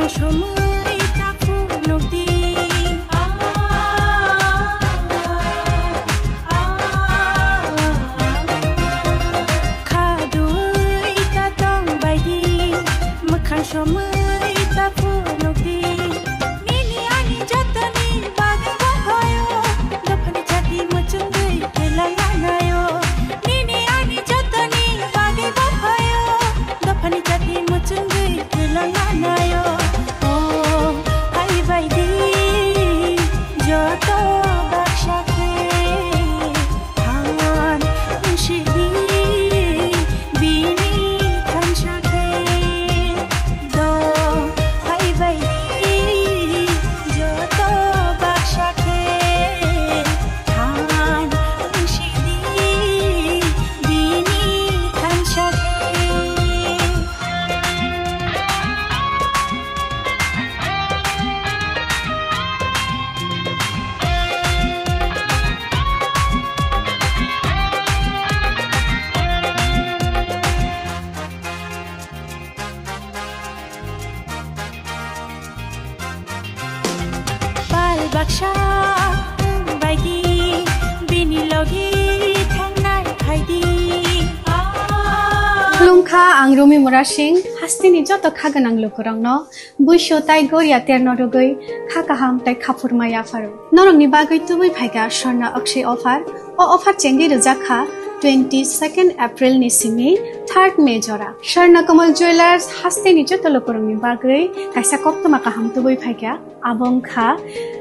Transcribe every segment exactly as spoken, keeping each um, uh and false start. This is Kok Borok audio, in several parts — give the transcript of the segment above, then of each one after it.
Somoi ta phunukdi. Khadui ta tongbaidi. Mwkhang somoi ta phunukdi. Nini ani jotoni bagwi bophayo. Dophani chati muchungwi kwlangna nayo. Nini ani jotoni bagwi bophayo. Dophani chati muchungwi kwlangna nayo. O, phaibaidi, joto baksa khe, than sidi, bini thansa khe. Do, phaibaidi, joto baksa khe, than sidi, bini thansa khe. Pal baksa baidi bini logi thangnai phaidi. Khulumkha, ang Rumi Murasing, hasteni joto kha gwnang lukurokno buisu tai goria terno rwgwi kha kaham tai khaphurma yapharo. Norokni bagwi tubui phaikha Swarna Akshay offer. O offer chengwi rwjak kha twenty second April ni simi third May jora. Swarna Kamal Jewellers hasteni joto lukurokni bagwi kaisa koktwma kaham tubui phaikha. Abo wngkha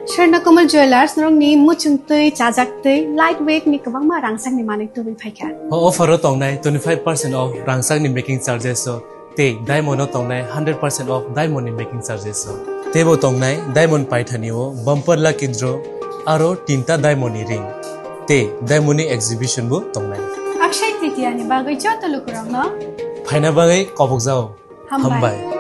Swarna Kamal Jewellers norokni muchung twi, chajak twi, light weight ni kwbangma rangchakni manwi tubui phaikha. O offer o tongnai twenty five percent off rangchakni making charges o tei diamond o tongnai hundred percent off diamond ni making charges o. Teibo tongnai diamond paithani o bumper lucky draw aro tinta diamond ni ring tei diamond ni exhibition bo tongnai. Akshay Tritiya ni bagwi joto lukurokno phaina bagwi kobokjao. Hambai. Hambai.